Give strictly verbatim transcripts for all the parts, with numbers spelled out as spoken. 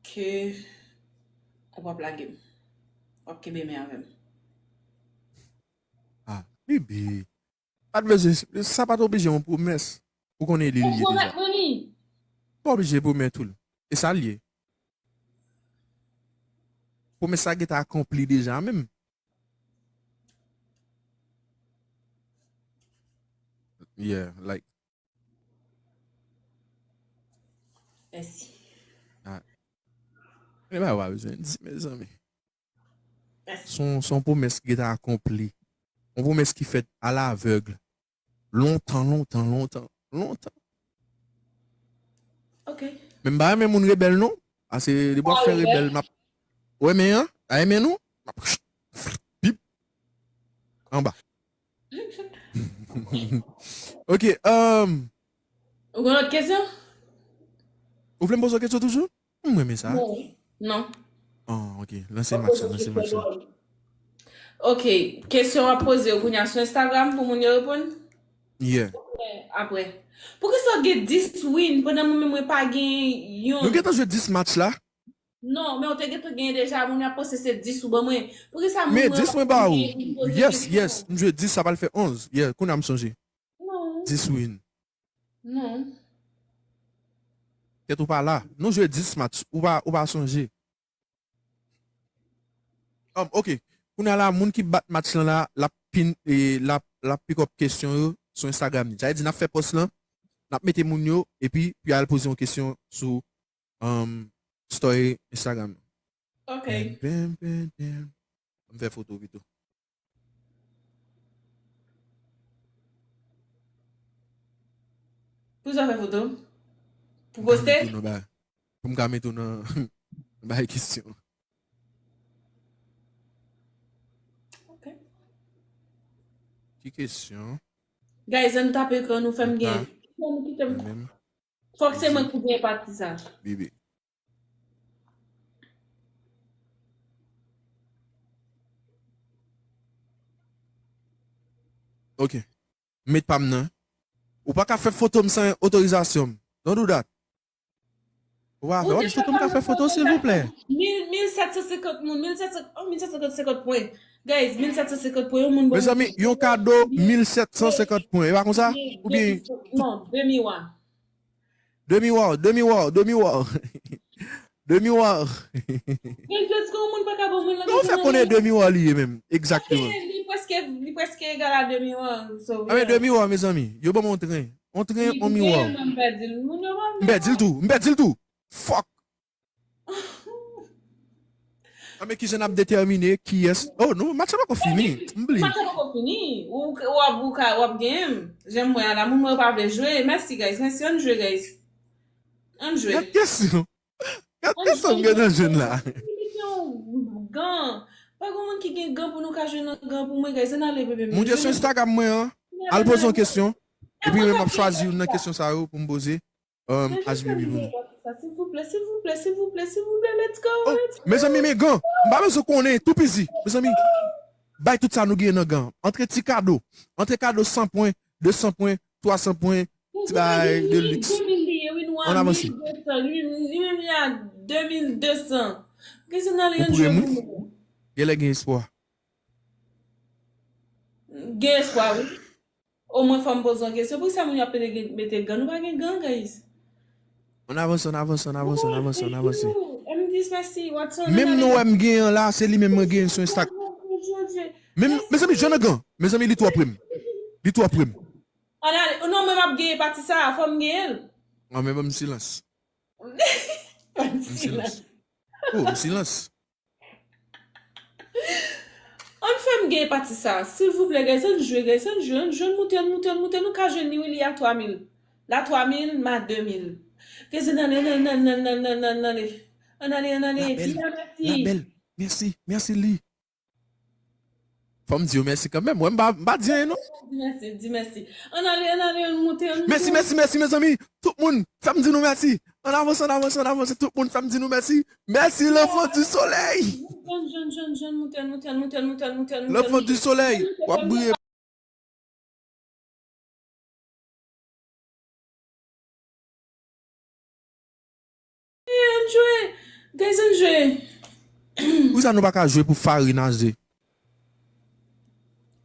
ke w p ap lage m. W ap kenbe men avè m. Ah, bebe. Pa t bezwen, sa pa t oblije yon pwomès. Ou konnen li l ye deja. Pa oblije pwomèt ou l. E sa l ye. Pwomès la gentan akonpli deja menm. Yeah, like. Mèsi. Ah. E ba w pa bezwen di, mezanmi. Se yon pwomès ki gentan akonpli. Yon pwomès ki fèt alavèg. Lontan, lontan, lontan, lontan. Ok. Men m pa renmen moun rebèl non. Ase depi w ap fè rebèl, m ap. Ou renmen an? A renmen nou? M ap. Bip. Anba. Ok. Um, Ou gen lòt kesyon? Ou vle m poze w kesyon toujou? M renmen sa. Non. Non. Oh, ok. Lanse match la, lanse match la. Ok. Kesyon w ap poze yo kounye a sou Instagram pou moun yo reponn? Yeah. Apre. Poukisa w gen dis win pandan mwen menm mwen pa gen yon? Nou gentan jwe dis match la. Non, men w te gentan genyen deja, moun yo ap panse se dis ou ban mwen. Poukisa moun Men dis mwen ba ou. Yes, yes. M jwe dis, sa pral fè onz. Yeah, kounye a m sonje. Non. Dis win. Non. Kèt ou pa la. Nou jwe dis match. Ou pa, ou pa sonje. Um, ok. Kounye a la, moun ki bat match lan la, l ap pin, e, l ap, l ap pick up kesyon yo sou Instagram li. Sa vle di, n ap fè post lan, n ap mete moun yo, epi pou y al poze yon kesyon sou um, story Instagram. Ok. Bam, bam, bam, bam. M fè foto pito. Pou sa fè foto? Pou poste? Pou m ka mete w nan bay kesyon. Ok. Ki kesyon? Guys, ann tape ekran nou, fè m gen. Fè m kite m. Fòk se mwen ki gen pati sa. Bibi. Ok. Met pa m nan. Ou pa ka fè foto m san otorizasyon m. Don't do that. Ou pa fè. Ou di foto m ka fè foto, silvouplè. Mil, mil sèt san senkant moun, mil sèt san, oh, mil sèt san senkant pwen. Guys, mil sèt san senkant pwen, yon moun ban mwen. Mezanmi, yon kado mil sèt san senkant pwen. E pa konsa? Oubyen Non, demi wa. Demi wa, demi wa, demi wa. Demi wa. Guys, let's go, moun pa ka ban mwen la. Kòman w fè konnen demi wa li ye menm? Egzakteman. Li prèske, li prèske egal a demi wa. A men demi wa, mezanmi. Yo ban mwen yon tren. Yon tren, yon miwa. M pèdi l. Moun yo ban M pèdi l tou. M pèdi l tou. Fuck. A men kijan n ap detèmine kiyès? Oh non, match la poko fini. M bliye. Match la poko fini. Ou, w ap, ou ka, w ap genyen m. Jan m wè a la, moun mwen yo pa vle jwe. Mèsi, guys. Mèsi, ann jwe, guys. Ann jwe. Gad kesyon. Gad kesyon m gentan jwenn la. Gan. Pa gen moun ki gen gan pou nou ka jwe nan gan pou mwen, guys. Ann ale, bebe m. Moun ki sou Instagram mwen an, al poze yon kesyon. Epi mwen, m ap chwazi youn nan kesyon sa yo pou m poze. Um, H B B pou nou. Silvouplè, silvouplè, silvouplè, silvouplè, let's go, let's go. Mezanmi, men gan. M pa bezwen konnen, tou pizi. Mezanmi, bay tout sa nou genyen nan gan. Antre ti kado. Antre kado san pwen, de san pwen, twa san pwen, ti bagay de liks. Ann avanse. Li menm li a de mil de san. Kisa n ale yon jwe pou mwen? Genlè gen espwa. Gen espwa, wi. Omwen fò m poze yon kesyon. Poukisa moun yo ap pede gen, mete gan? Nou pa gen gan, guys. Ann avanse, ann avanse, ann avanse, ann avanse, ann avanse. M dis mèsi, Watson. Menm non wè m genyen an la, se li menm mwen genyen sou Insta. Menm, mezanmi, jwenn nan gan. Mezanmi, li twò pre m. Li twò pre m. Ann ale, non, mwen m ap genyen pati sa a, fò m genyen l. An, men ban m silans. Ban m silans. Oh, m silans. Ann fè m gen pati sa, silvouplè, guys, ann jwe, guys, ann jwe, ann jwe, ann moute, ann moute, ann moute, nou ka jwenn li, wi, li a twa mil. La twa mil, ma de mil. Guys, ann ale, ann ale, ann ale, ann ale, ann ale, ann ale. Ann ale, ann ale, Lia, mèsi. Mèsi, mèsi, Li. Fò m di yo mèsi kanmenm. Wè, m pa, m pa di anyen, non. Di mèsi, di mèsi. Ann ale, ann ale, ann moute, ann moute. Mèsi, mèsi, mèsi, mezanmi. Tout moun, fè m di nou mèsi. Ann avanse, ann avanse, ann avanse. Tout moun, fè m di nou mèsi. Mèsi, L'Enfant du Soleil. Jwenn, jwenn, jwenn, jwenn, moute, moute, moute. L'Enfant du Soleil. W ap briye. Ann jwe. Guys, ann jwe. Poukisa nou pa ka jwe pou Farina ze?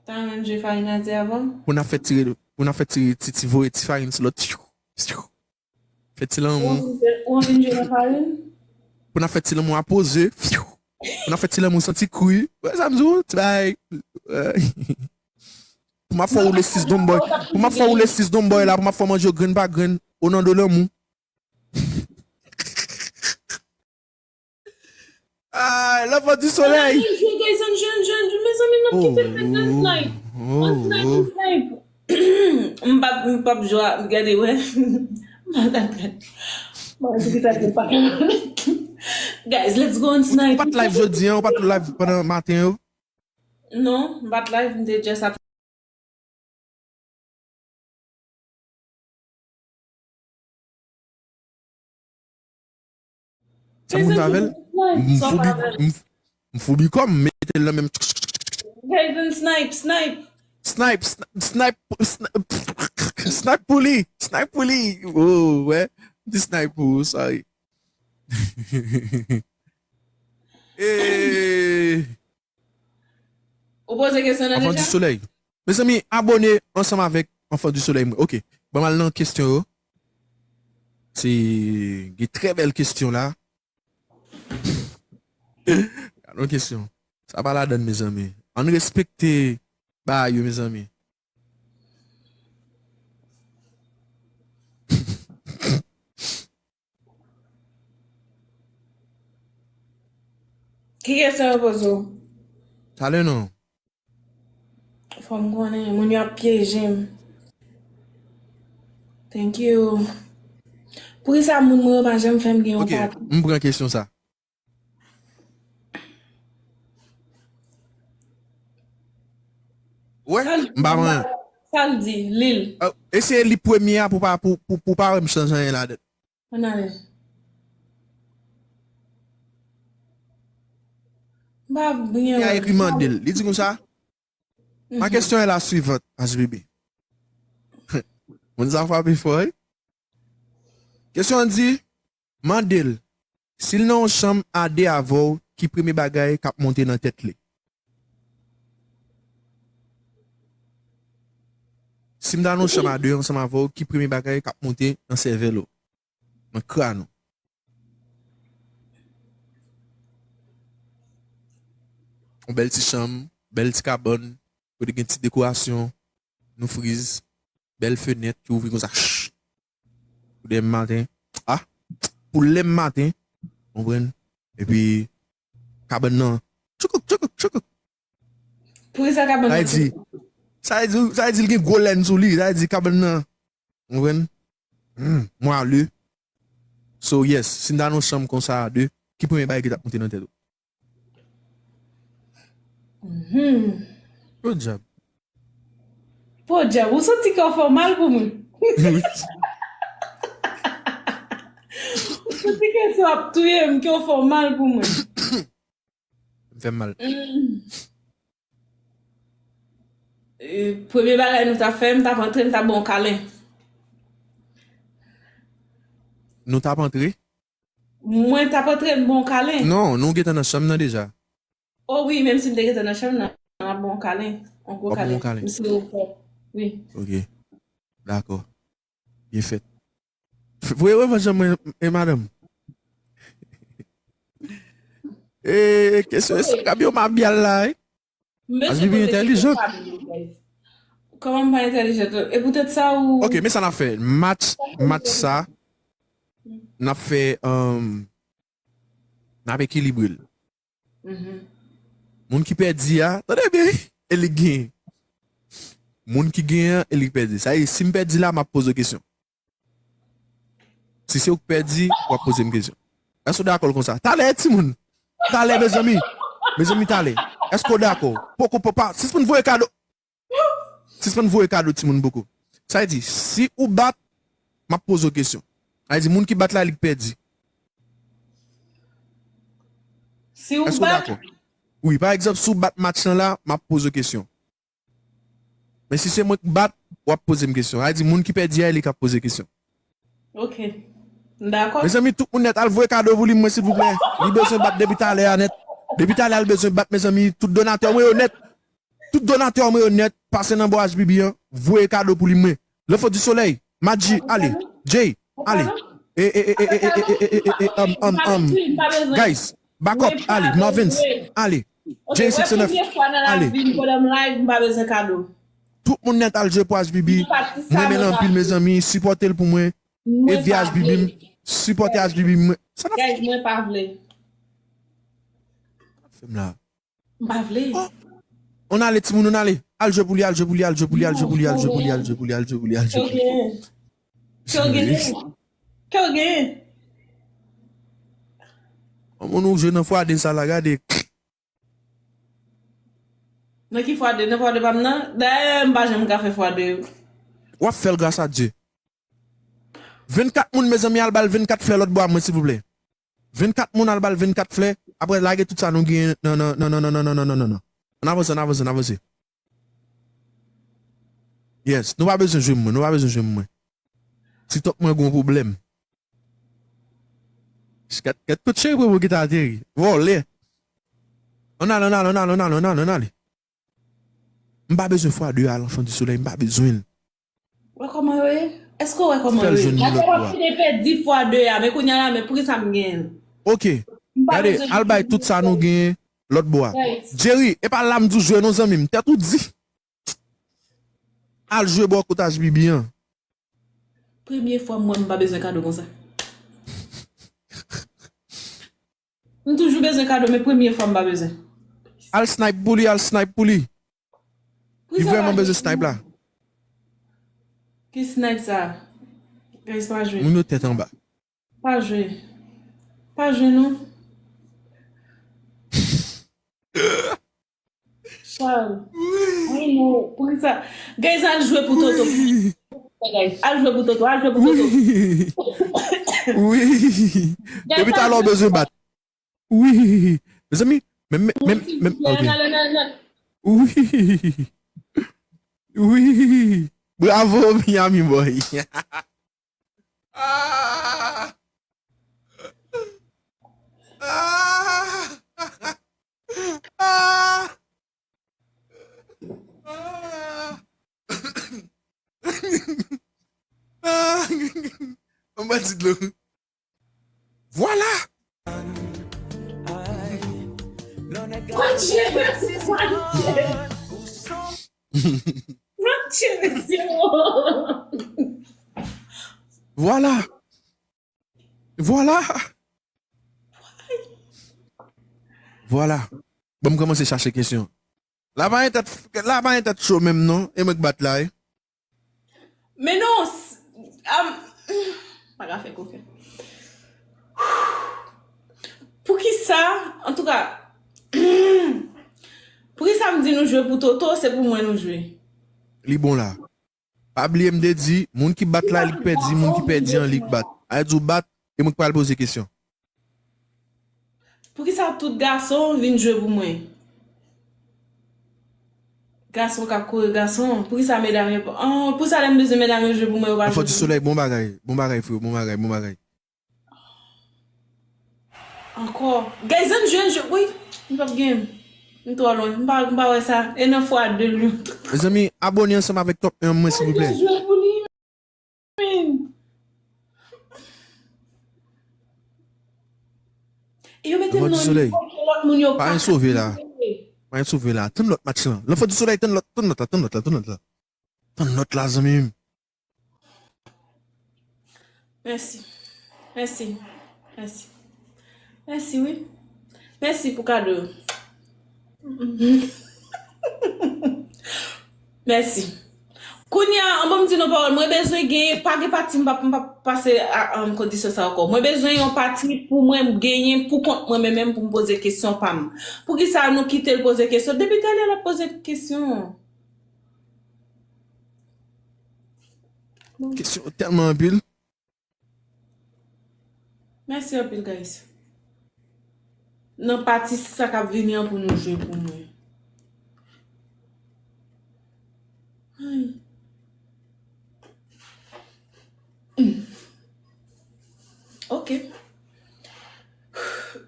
Ta menm jwe Farina ze avan? Pou n ap fè ti, pou n ap fè ti, ti, ti voye ti farin sou lòt. Fè ti lanmou. Ou anvi jwe nan farin? Pou n ap fè ti lanmou a poze. Pou n ap fè ti lanmou santi kri. Wè sa m di w, ti bagay. Pou m ap fè w le sis donm boy. Pou m ap fè w le sis donm boy la, pou m ap fè w manje w grenn pa grenn. O non de lanmou. Ah, l'enfant du soleil. Jwe, guys, ann jwe, ann jwe, ann jwe. Mezanmi, n ap kite fèt nan snipe. An snipe, an snipe. M p ap, m p ap jwe, gade, wè. M pa t ap fèt. Mwen, se ki sa ki pa. Guys, let's go, an snipe. Ou pa t live jodi a, ou pa t live pandan maten yo? Non, m pa t live, m te just ap Sa moun avè l? M foubi, m, m foubi kò m, mete l nan menm. Guys, ann snipe, snipe. Snipe, snipe, snipe, snipe pou li, snipe pou li. Oh, wè. M di snipe pou ou, sorry. Eh. Ou poze kesyon nan deja? Enfant du soleil. Mezanmi, abone ansanm avèk Enfant du soleil mwen. Ok. Ban m al nan kesyon yo. Se gen trè bèl kesyon la. Gade yon kesyon. Sa pa ladann, mezanmi. Ann respekte bagay yo, mezanmi. Ki kesyon yo poze w? Talè non. Fò m konnen, moun yo ap pyeje m. Thank you. Poukisa moun mwen yo pa janm fè m gen yon patnè? Ok, m pran kesyon sa. Wè, m pa pran. Sa l di, li l. Eseye li premye a pou pa, pou, pou, pou pa wè m chanje anyen ladan. Ann ale. M pa byen wè. Li a ekri mande l. Li di konsa. Ma question est la suivante, H B B. Moun sa frape fò, wi. Kesyon an di, mande l si l nan yon chanm a de avè w, ki premye bagay k ap monte nan tèt li? Si m ta nan yon chanm a de ansanm avè w, ki premye bagay k ap monte nan sèvèl ou, nan kràn ou? Yon bèl ti chanm, bèl ti kabann, kote gen ti dekorasyon, nou friz, bèl fenèt ki ouvri konsa, ch, pou demen maten, a, pou lèm maten, konprann? Epi, kabann nan, tchoukouk, tchoukouk, tchoukouk. Poukisa kabann nan tchoukouk? Sa vle di, sa vle di, sa vle di l gen gwo lèn sou li, sa vle di kabann nan, konprann? Hmm, mwa le. So, yes, si n ta nan yon chanm konsa a de, ki premye bagay ki t ap monte nan tèt ou? Mhm. Podyab. Podyab, ou santi kè w fè w mal pou mwen? Ou santi kè sa ap touye m, kè w fè w mal pou mwen? M fè m mal. Mm. E, premye bagay nou t ap fè, m t ap antre, m t ap ba w kalen. Nou t ap antre? Mwen t ap antre, m ba w kalen. Non, nou gentan nan chanm nan deja. O wi, menm si m te gentan nan chanm nan, m ap ba w kalen. Yon gwo kalen. M sou yo fò. Wi. Ok. Dakò. Byen fèt. Voye revanj an mwen, e madanm. E, kesyon eskrab yo mabyal la, wi. Asbibi entèlijan. Kòman m pa entèlijan? E poutèt sa ou... Ok, men sa n ap fè. Match, match sa, n ap fè, um, n ap ekilibre l. Moun ki pèdi a, tande byen, e li genyen. Moun ki genyen an, e li pèdi. Sa vle di, si m pèdi la, m ap poze w kesyon. Si se ou k pèdi, w ap poze m kesyon. Èske w dakò konsa? Talè, timoun. Talè, mezanmi. Mezanmi, talè. Èske w dakò? Poko, poko, pa, sispann voye kado. Sispann voye kado, timoun, poko. Sa vle di, si ou bat, m ap poze w kesyon. Sa vle di, moun ki bat la, li k pèdi. Si ou bat. Èske w dakò? Wi, pa egzanp, si w bat match lan la, m ap poze w kesyon. Men si se mwen k bat, w ap poze m kesyon. Sa vle di, moun ki pèdi a, e li k ap poze kesyon. Ok. M dakò. Mezanmi, tout moun nèt, al voye kado pou li mwen, silvouplè. Li bezwen bat depi talè a nèt. Depi talè a, li bezwen bat, mezanmi. Tout donatè mwen yo nèt. Tout donatè mwen yo nèt. Pase nan bò H B B an. Voye kado pou li mwen. Lanfan di solèy. Madji, ale. Jay, ale. E, e, e, e, e, e, e, e, e, e, um, um, um. Guys, back up, ale. Marvins, ale. Jay six nine, ale. Mwen premye fwa nan lavi m pandan m live, m pa bezwen kado. Tout moun nèt al jwe pou H B B. Mwen renmen l anpil, mezanmi. Sipòte l pou mwen. E vye H B B m. Sipòte H B B m. Sa n ap Guys, mwen pa vle. fè m la? M pa vle. On ale, timoun, on ale. Al jwe pou li, al jwe pou li, al jwe pou li, al jwe pou li, al jwe pou li, al jwe pou li, al jwe pou li, al jwe Kè w pou li. genyen? Kè w genyen? Kè w genyen? Moun ou jwe nan fwa de sa la, gade. Nan ki fwa de? Nan fwa de pa m nan? Dayè, m pa janm ka fè fwa de. W ap fè l gras a Dye. Vennkat moun, mezanmi, al ba l vennkat flè lòt bò a mwen, silvouplè. Vennkat moun, al ba l vennkat flè. Apre, lage tout sa nou genyen nan, nan, nan, nan, nan, nan, nan, nan, nan, nan. Ann avanse, ann avanse, ann avanse. Yes, nou pa bezwen jwe mwen, nou pa bezwen jwe mwen. TikTok mwen gon pwoblèm. Gad, gad tout cheri pou ki ta ateri. Vòlè. Ann ale, ann ale, ann ale, ann ale, ann ale, ann ale. M pa bezwen fwa de a, Lanfan di solèy, m pa bezwen l. Wè kòman yo ye? Èske w wè kòman Fè yo l ye? jwenn li lòt bò a. Gade w ap fini pèdi fwa de a, men kounye a la, men poukisa m genyen l? Ok. Gade, al bay tout sa nou genyen lòt bò a. Jerry, e pa la m di w jwe non, zanmi m. Tèt ou di. Al jwe bò kot H B B an. Premye fwa m wè m pa bezwen kado konsa. M toujou bezwen kado, men premye fwa m pa bezwen. Al snipe pou li, al snipe pou li. Li vrèman bezwen snipe la. Ki snipe sa? Guys, pa jwe. Moun yo tèt anba. Pa jwe. Pa jwe non. Charles. Ay non, poukisa? Guys, al jwe pou Toto. Guys, al jwe pou Toto, al jwe pou Toto. Wi. Depi talè w bezwen bat. Wi. Mezanmi, men, men, men, men, ok. Wi. Wi. Bravo, Miami boy. Ah! Ah! Ah! Ah! Ah! Anba ti dlo. Vwala! Matye, matye. Matye, mesye. Vwala! Vwala! Vwala! Bon, m kòmanse chache kesyon. La pa gen tèt, la pa gen tèt cho menm non, e mwen k bat la, e. Men non, s- am, pa ka fè koken. Poukisa, antouka, poukisa m di nou jwe pou Toto, se pou mwen nou jwe. Li bon la. Pa bliye m te di, moun ki bat la, li k pèdi, moun ki pèdi an, li k bat. A di w bat, e mwen k pral poze kesyon. Poukisa tout gason vin jwe pou mwen? Gason k ap kouri gason. Poukisa medam yo pa. Oh, poukisa lè m bezwen medam yo jwe pou mwen, yo pa jwe pou mwen? Solèy, bon bagay, bon bagay, frè, bon bagay, bon bagay. Ankò. Guys, ann jwe, ann jwe. Wi, m p ap gen. M twò lwen. M pa, m pa wè sa. E nan fwa de l yo. Mezanmi, abòne ansanm avèk Top un mwen, silvouplè. Ann jwe pou li. Men. E yo mete m nan nivo ke lòt moun yo pa ka. Pa gen sove la. Pa gen sove la. Tann lòt match lan. Lanfan di solèy, tann lòt, tann lòt la, tann lòt la, tann lòt la. Tann lòt la, zanmi m. Mèsi. Mèsi. Mèsi. Mèsi, wi. Mèsi pou kado yo. Mèsi. Kounye a, an bon m di nou pawòl, mwen bezwen gen, pa gen pati m p ap, m p ap pase a, a, kondisyon sa ankò. Mwen bezwen yon pati pou mwen genyen pou kont mwen menm, menm pou m poze kesyon pa m. Poukisa nou kite l poze kesyon? Depi talè l ap poze kesyon. Kesyon tèlman anpil. Mèsi anpil, guys. Nan pati sa k ap vini an pou nou jwe pou mwen. Ay. Hmm. Ok.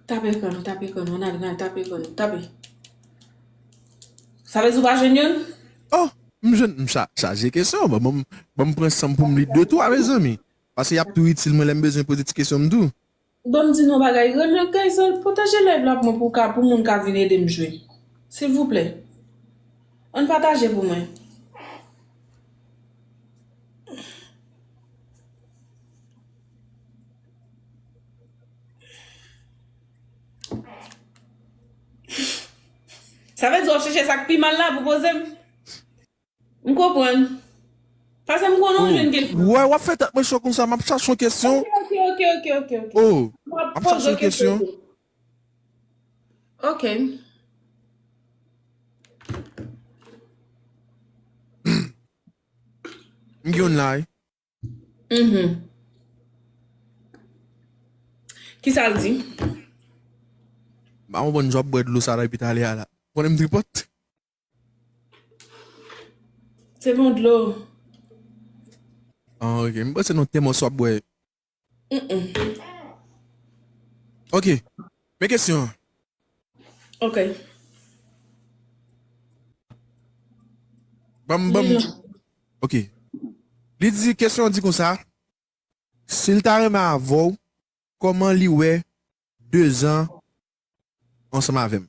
Tape ekran, tape ekran, ann ale, ann ale, tape ekran, tape. Sa vle di ou pa jwenn youn? Oh, m jwenn, m cha-, chaje kesyon. Bon, bon, bon, m pran san m pou m li de tou a, mezanmi. Paske y ap tou itil mwen lè m bezwen poze ti kesyon m tou. Bon, m di nou bagay, rele guys, pataje live la pou mwen, pou ka, pou moun ka vin ede m jwe. Silvouplè. Ann pataje pou mwen. Sa vle di w ap chèche sa k pi mal la pou poze m? M konprann. Paske m konnen w jwenn kesyon. Wè, w ap fè tèt mwen cho konsa, m ap chache yon kesyon. Ok, ok, ok, ok, ok, ok. Oh, m ap chache yon kesyon. Ok. M gen youn la, wi. Mhm. Kisa l di? Ba yon bon djòb bwè dlo sa la epi t ale a la. Konnen m tripòt? Se bon dlo. Ah, ok. M panse non tèmòs w ap bwè. Mm-mm. Ok. Men kesyon an. Ok. Ban m, ban m. Ok. Li di, kesyon an di konsa, si l ta renmen avè w, kòman li wè de zan ansanm avè m?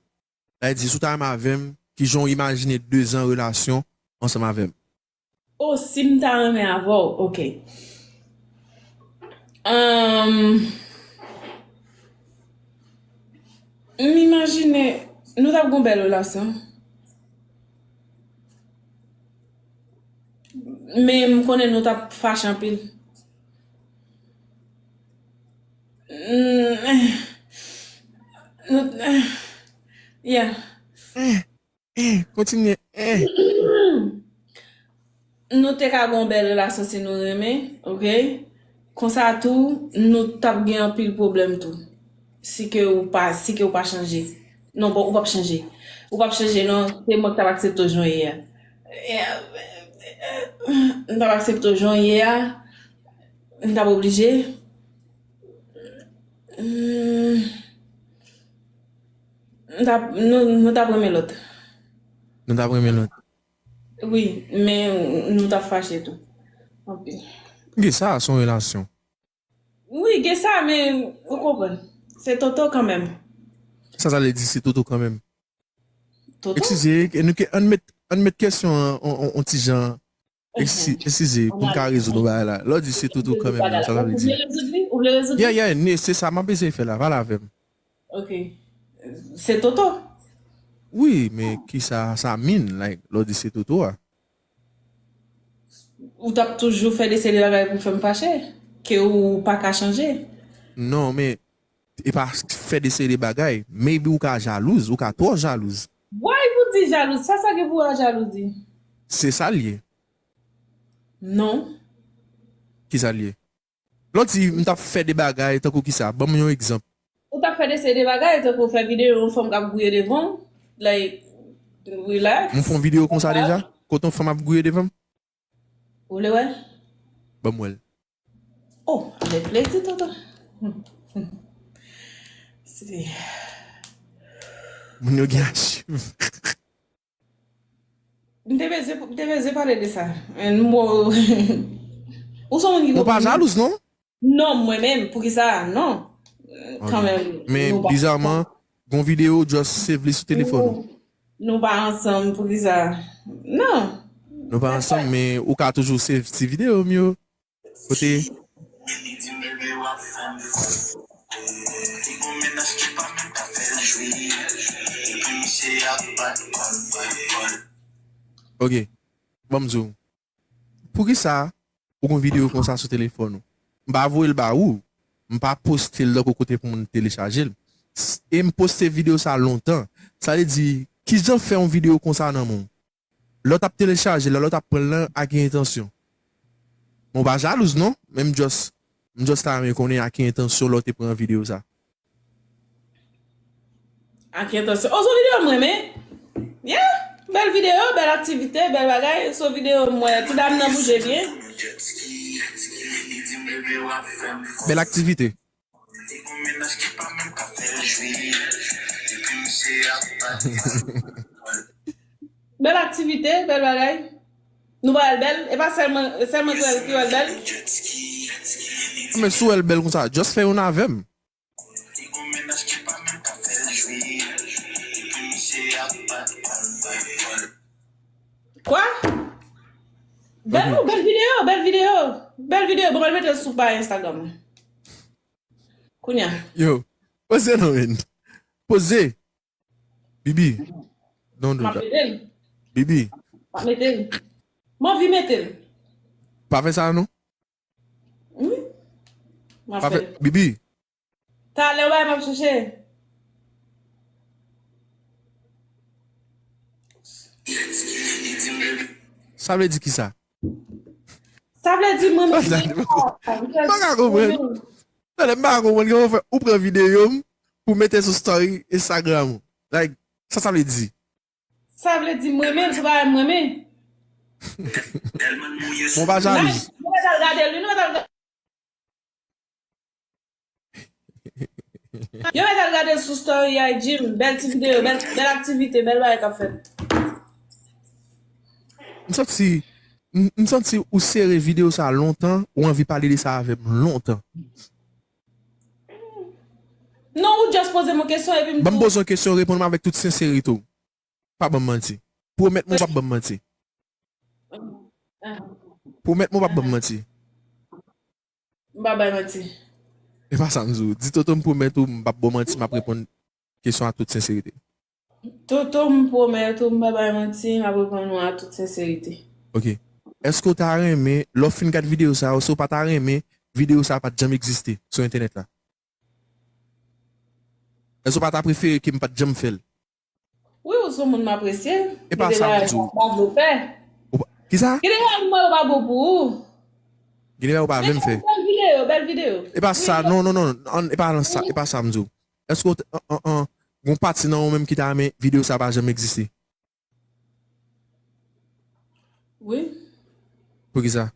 Sa vle di, si w ta renmen avè m, kijan w imajine de zan relasyon ansanm avè m? Oh, si m ta renmen avè w, ok. Ahn, m imajine nou t ap gon bèl relasyon. Men m konnen nou t ap fache anpil. Mm, eh, nou, eh, yeah. Eh, eh, kontinye, eh. Nou te ka gon bèl relasyon si nou renmen, ok? Konsa tou, nou t ap gen anpil pwoblèm tou. Si ke ou pa, si ke ou pa chanje. Non, bon, ou p ap chanje. Ou p ap chanje, non. Se mwen k t ap aksepte w jan w ye a. E, e, e, m t ap aksepte w jan w ye a. M t ap oblije. Hmm. M t ap, nou, nou t ap renmen lòt. Nou t ap renmen lòt. Wi, men nou t ap fache tou. Anpil. Gen sa, se yon relasyon. Wi, gen sa, men ou konprann. Se toto kanmenm. Sa, sa vle di se toto kanmenm. Toto? Eskize, e nou ke, ann met, ann met kesyon an, on, on, on ti jan. Eksi-, eskize, pou m ka rezoud yon bagay la. Lè w di se toto kanmenm nan, sa, sa vle di? Ou vle rezoud li? Ou vle rezoud li? Yeah, yeah, ne, se sa m ap eseye fè la. Pale avè m. Ok. Se toto? Wi, men kisa sa mean, like, lè w di se toto a? Ou t ap toujou fè de seri de bagay pou fè m fache, ke ou pa ka chanje. Non, men e pa fè de seri de bagay. Maybe ou ka jalouz, ou ka twò jalouz. Why pou di jalouz? Sa, sa gen pou wè ak jalouzi? Se sa l ye. Non. Kisa l ye? Lè w di m t ap fè de bagay, tankou kisa? Ban m yon egzanp. Ou t ap fè de seri de bagay, tankou fè videyo yon fanm k ap gouye devan w, like, relax. M fè yon videyo konsa deja? Kote yon fanm ap gouye devan m? Ou vle wè l? Ban m wè l. Oh, avèk plezi, tonton. Se moun yo gen achiv. M te bezwen, m te bezwen pale de sa. Men m, ou se yon moun ki... Ou pa jalouz, non? Non, mwen menm, poukisa? Non. Ok. Kanmenm. Men bizarman, gon videyo just save li sou telefòn ou. Nou, nou pa ansanm, poukisa? Non. Nou pa ansanm, men ou ka toujou save ti videyo m yo. Kote? Ok. Ban m di w. Poukisa ou gon videyo konsa sou telefòn ou? M pa voye l ba ou. M pa poste l tankou kote pou moun telechaje l. S-, e m poste videyo sa lontan. Sa vle di, kijan fè yon videyo konsa nan men w? Lè w t ap telechaje l, lè w t ap pran l lan, a ki entansyon? Bon, w pa jalouz, non? Men m just, m just ta renmen konnen a ki entansyon lè w te pran videyo sa. A ki entansyon? O, se yon videyo m renmen. Yeah! Bèl videyo, bèl aktivite, bèl bagay. Se yon videyo m wè ti dam nan bouje byen. Bèl aktivite. Bèl aktivite, bèl bagay. Nou pa wè l bèl? E pa sèlman, sèlman ki wè l, ki wè l bèl? Men si w wè l bèl konsa, just fè youn avè m. Kwa? Bèl, bèl videyo, bèl videyo. Bèl videyo, bon, mwen mete l sou paj Instagram. Kounya. Yo, poze non, men. Poze. Bibi. Don't do that. Bibi. M ap mete l. M anvi mete l. Pa fè sa non. Wi. M ap fè. Bibi. Talè w bay m ap chèche. Sa vle di kisa? Sa vle di mwen menm. M pa ka konprann. Talè m pa ka konprann kòman fè ou pran videyo m pou mete sou story Instagram ou. Like, sa sa vle di? Sa vle di mwen menm, se pa mwen menm. Mwen pa jalouz. Nou mèt al gade l, nou mèt al gade. Yo mèt al gade l sou story I G m, bèl ti videyo, bèl, bèl aktivite, bèl bagay k ap fèt. M santi, m, m santi ou sere videyo sa lontan, ou anvi pale de sa avè m lontan. Non, ou just poze m yon kesyon epi m di w. Ban m poze w yon kesyon, reponn mwen avèk tout senserite w. Pa ban m manti. Pwomèt mwen w p ap ban m manti. Pwomèt mwen w p ap ban m manti. M pa bay manti. E pa sa m di w. Di Toto m pwomèt ou m p ap ba w manti, m ap reponn kesyon an tout senserite. Toto m pwomèt ou m pa bay manti, m ap reponn ou an tout senserite. Ok. Èske w ta renmen, lè w fin gad videyo sa yo, si w pa ta renmen videyo sa a pa t janm egziste sou entènèt la? Èske w pa ta prefere ke m pa t janm fè l? Wi, ou se yon moun m apresye. E pa sa m di w. Kisa? Gen de bagay mwen yo pa bon pou ou. Gen de bagay ou pa vle m fè. Bèl videyo, bèl videyo. E pa sa, non, non, non, e pa sa, e pa sa m di w. Èske w, an, an, an, gon pati nan ou menm ki ta renmen videyo sa pa janm egziste? Wi. Poukisa?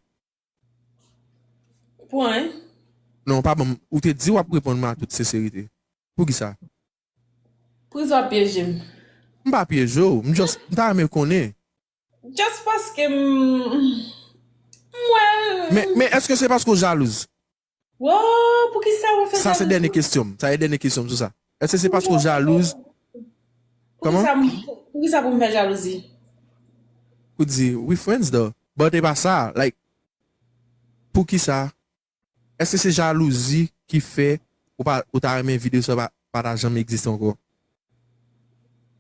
Pou anyen. Non, pa ban m. Ou te di w ap reponn mwen a tout senserite. Poukisa? Poukisa w ap pyeje m? M pa pyeje w. M just, m ta renmen konnen. Just paske m, m wè l. Men, men èske se paske w jalouz? Wo, poukisa w fè jalouzi? Sa se dènye kesyon m. Sa se dènye kesyon m sou sa. Èske se paske w jalouz? Kòman? Poukisa, poukisa pou m fè jalouzi? Pou di, we friends though. But e pa sa. Like, poukisa? Èske se jalouzi ki fè ou pa, ou ta renmen videyo sa pa, pa ta janm egziste ankò?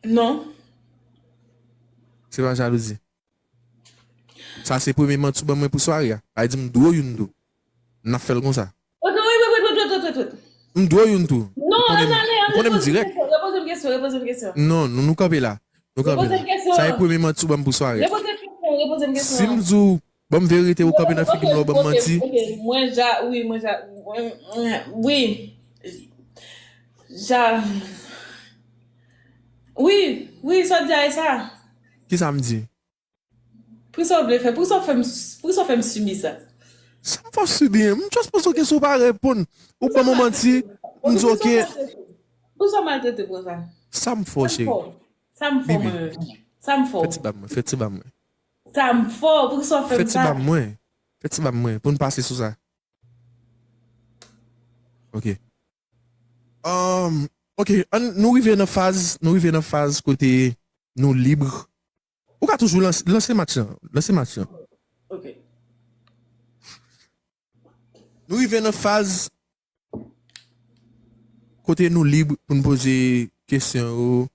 Non. Se pa jalouzi. Sa se premye manti w ban mwen pou sware a. Sa vle di m dwe w youn tou. N ap fè l konsa. M dwe w youn tou. Ou konnen m dirèk. Non, nou, nou kanpe la. Nou kanpe la. Sa e premye manti w ban m pou sware a. Si m di w, ban m verite, ou kanpe nan figi m la, ou ban m manti. Mwen ja, wi, mwen ja, wi. Ja. Wi, wi, sa w di a e sa. Kisa m di? Poukisa w vle fè, poukisa w fè m, poukisa w fè m sibi sa? Sa m fè w sibi, m just poze w kesyon ou pa reponn. Ou ban m yon manti, m di ok. Poukisa w maltrete m konsa? Sa m fè w cheri? Sa m fè w mwen menm? Sa m fè w? Fè ti ba mwen, fè ti ba mwen. Sa m fè w? Poukisa w fè m sa? Fè ti ba mwen. Fè ti ba mwen, pou n pase sou sa. Ok. Um, ok, ann, nou rive nan faz, nou rive nan faz kote nou lib. Ou ka toujou lanse, lanse match lan. Lanse match lan. Ok. Nou rive nan faz kote nou lib pou n poze kesyon yo,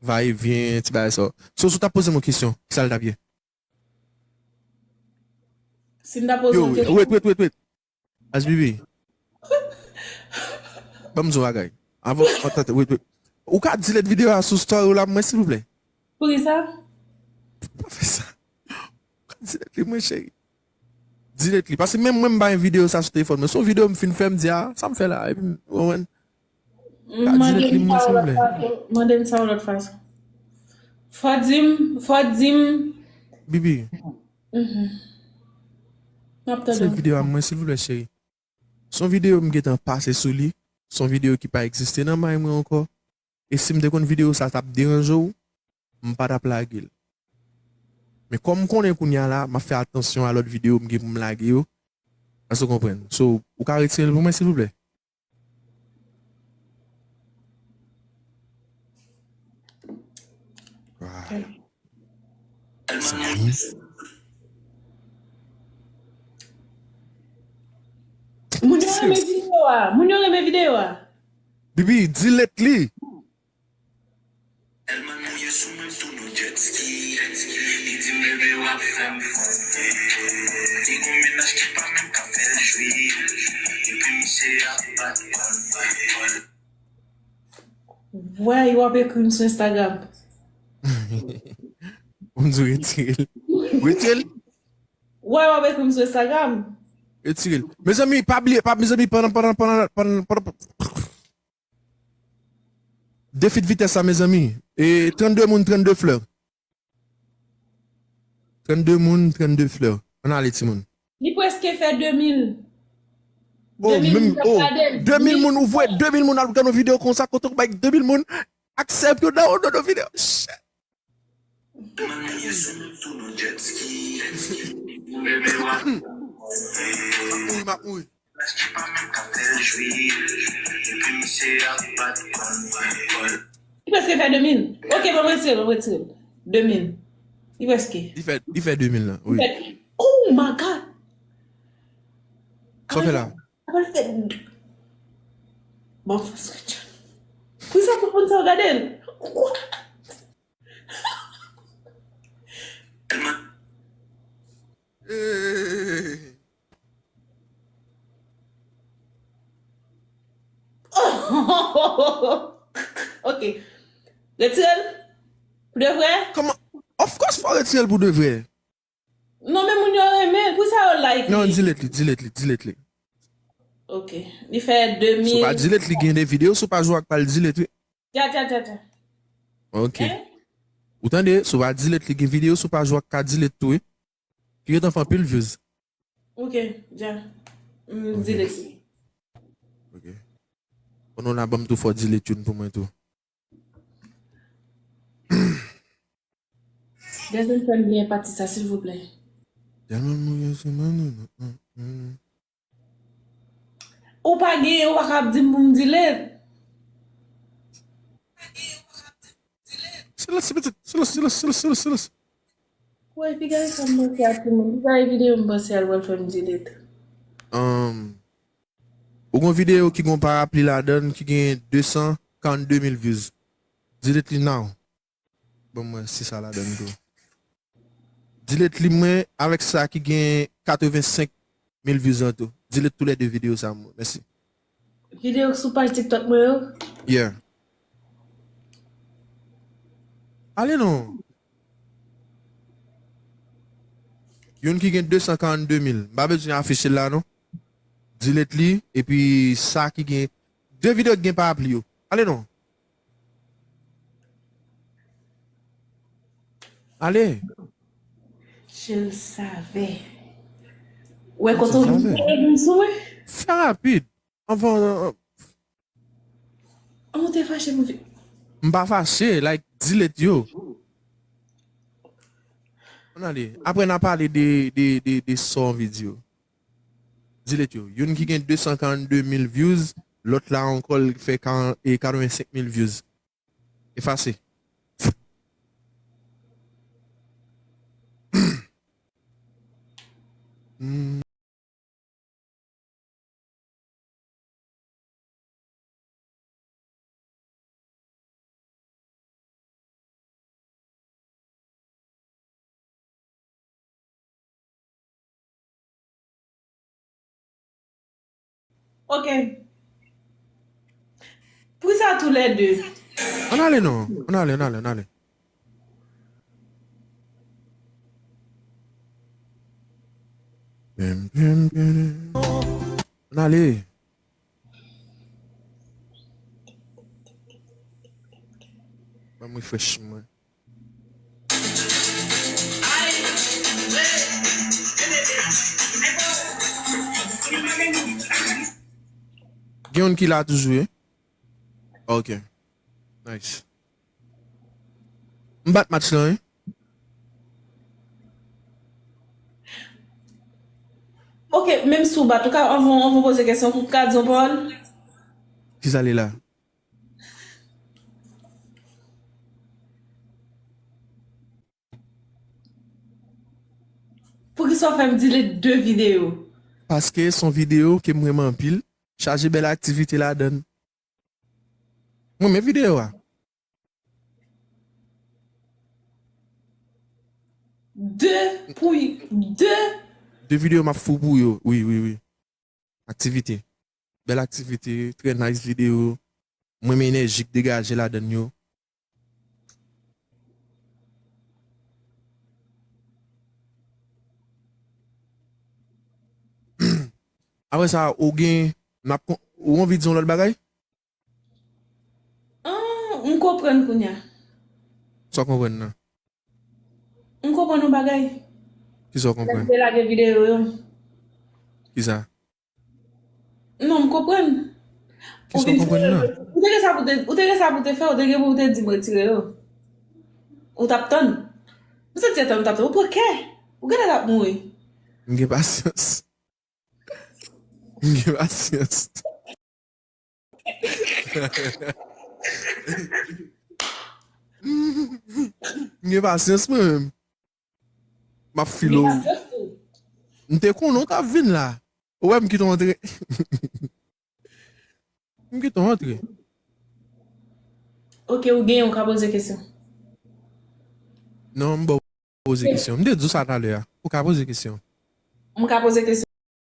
va e vyen, ti bagay sa yo. So, si w t ap poze m yon kesyon, kisa l t ap ye? Si m ta poze w kesyon. Yo, wait, wait, wait, wait. H B B. Ban m di w bagay. Avan, atann, wait, wait. Ou ka delete videyo a sou story w la pou mwen, silvouplè? Poukisa? Pa fè sa. Ou ka delete li, mwen, cheri. Delete li. Paske menm mwen, m bay videyo sa sou telefòn mwen. Se yon videyo m fin fè, m di, a, sa m fè la? Epi, ou konprann? Ka delete li pou mwen, silvouplè. Mande m sa yon lòt fason. Fò di m, fò di m. Bibi. M ap tande w. Videyo a mwen, silvouplè, cheri. Se yon videyo m gentan pase sou li. se yon videyo ki pa egziste nan may mwen ankò. E si m te konn videyo sa t ap deranje w, m pa t ap lage l. Men kòm m konnen kounye a la, m ap fè atansyon a lòt videyo m gen pou m lage yo. Èske w konprann? So, ou ka retire l pou mwen, silvouplè? Wow. Mezanmi. Moun yo renmen videyo a. Moun yo renmen videyo a. Bibi, delete li. Tèlman mouye sou mwen, m tou nou jet ski. Li di m, bebe, w ap fè m fonte. Li gon mennaj ki pa menm ka fè l jwi. Epi misye ap bat kòl, bat kòl. Vway, w ap ekri m sou Instagram. Ou di w retire l. Retire l. Vway, w ap ekri m sou Instagram. Retire l. Mezanmi, pa bliye, pa, mezanmi, pandan, pandan, pandan, pandan, pandan, Defi de vitès la, mezanmi. E trannde moun, trannde flè. Trannde moun, trannde flè. Ann ale, timoun. Li prèske fè de mil. Oh, de mil moun ap gade l. De mil moun, ou vwè de mil moun ap gade yon videyo konsa, kote ou bay de mil moun aksè pou yo download yon videyo. Shit. Mwen mouye sou nou tou nou jet ski. Bebe, w ap... M ap mouri, m ap mouri. Ki pa menm ka fè l jwi. Epi misye ap bat kòl, bat kòl. Li prèske fè de mil. Ok, bon, mwen retire l, mwen retire l. De mil. Li prèske. Li fè, li fè de mil la, wi. Li fè, oh my God! Sa w fè la? Apre l fè, bon, pou sa, pou moun sa w gade l. What? Eh. Ok. Retire l? Pou de vrè? Kòman? Of course, fò retire l pou de vrè. Non, men moun yo renmen l. Pou sa yo like li? Non, delete li, delete li, delete li. Ok. Li fè de mil. Si w pa delete li, gen de videyo, si w pa jwe ak pa l, delete, wi. Dja, dja, dja, dja. Ok. Hein? Ou tande, si w pa delete li, gen videyo, si w pa jwe ak ka delete tou, wi. Ki gentan fè anpil views. Ok, dja. M delete li. Ok. Konnen w la ban m tou fò delete youn pou mwen tou. Dezen fè m byen pati sa, silvouplè. Tèlman mouye sou mwen, non, non, non, non. Ou pa genyen, ou pa ka ap di m pou m delete. Silans, pitit. Silans, silans, silans, silans, silans. Woy, piga e sa m manke a timoun. Piga e videyo m panse al pral fè m delete. Um, ou gon videyo ki gon parapli ladan l ki gen de san karannde mil views. Delete li now. Ban mwen si sa ladan l tou. Delete li mwen avèk sa ki gen katrevensenk mil views lan tou. Delete tou lè de videyo sa mwen. Mèsi. Videyo sou paj TikTok mwen yo? Yeah. Ale non. Youn ki gen de san karannde mil. M pa bezwen afiche l la non. Delete li, epi sa ki gen de videyo ki gen parapli yo. Ale non. Ale. Je le savais. Wè kote w vin sou mwen? Fè rapid. Anvan, an- An ou te fache pou vi- M pa fache, like, delete yo. Ann ale. Apre n a pale de, de, de, de sa w anvi di yo. Delete yo. Youn ki gen de san karannde mil views, lòt la ankò l fè karan- e katrevensenk mil views. Efase. Hmm. Ok. Pou sa tou lè de. Ann ale non. Ann ale, ann ale, ann ale. Ann ale. Ban m refresh mwen. Gen youn ki la toujou, wi. Ok. Nice. M bat match lan, wi. Ok, menm si w bat, ou ka, anvan, anvan poze kesyon, ou ka di yon pawòl? Kisa li la? Poukisa w fè m delete de videyo? Paske se yon videyo ke m renmen anpil. Chaje bèl aktivite ladan l. M renmen videyo a. De pou de. De videyo m ap fou pou yo. Wi, wi, wi. Aktivite. Bèl aktivite, trè nice videyo. M renmen enèji k degaje ladan l yo. Apre sa, ou gen, m ap kon-, ou anvi di yon lòt bagay? Ah, m konprann kounye a. Sa w konprann nan? M konprann yon bagay. Kisa w konprann? Lè lage videyo yo. Kisa? Non, m konprann. Kisa w konprann nan? Ou te gen sa pou te, ou te gen sa pou te fè, ou te gen pou te di m retire yo. Ou t ap tann. M santi se tann ou t ap tann. Ou pran kè. Ou genlè t ap mouri. M gen pasyans. M gen pasyans. M gen pasyans mwen menm. M ap file w. M te konnen w t ap vin la. Ou wè m kite w antre. M kite w antre. Ok, ou genyen, ou ka poze kesyon. Non, m ba w poze kesyon. M te di w sa talè a. Ou ka poze kesyon. M ka poze kesyon.